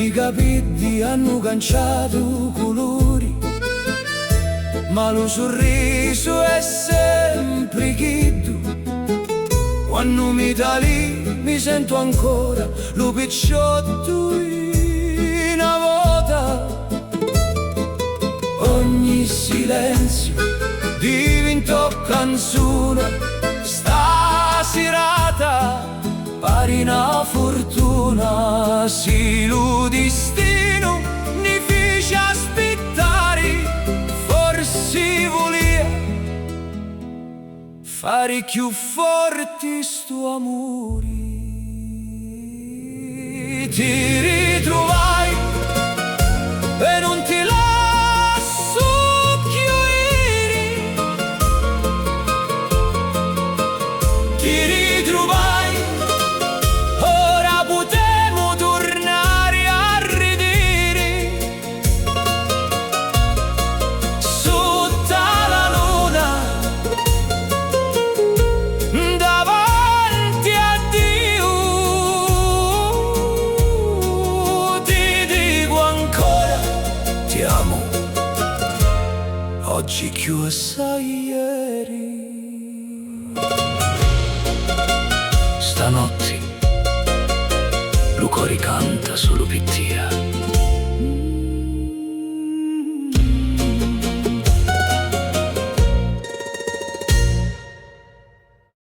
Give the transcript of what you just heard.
Li capiddi hannu canciatu culuri, ma lu surrisu è sempri chiddu. Quannu mi talìi mi sentu ancora lu picciottu 'i na vota. Ogni silenziu divintò canzuna, sta sirata pari na furtuna. Si lu distinu ni fici aspittari, forsi vulìa fari cchiù forti stu amuri. Ti ritruvai e nun ti lassu cchiù iri. Ti ritruvai, ora putemu turnari a ridiri. Sutta la luna, davanti a Diu, ti dicu ancora ti amu, oggi cchiù assai 'i ieri. Stanotti lu cori canta sulu pi tia.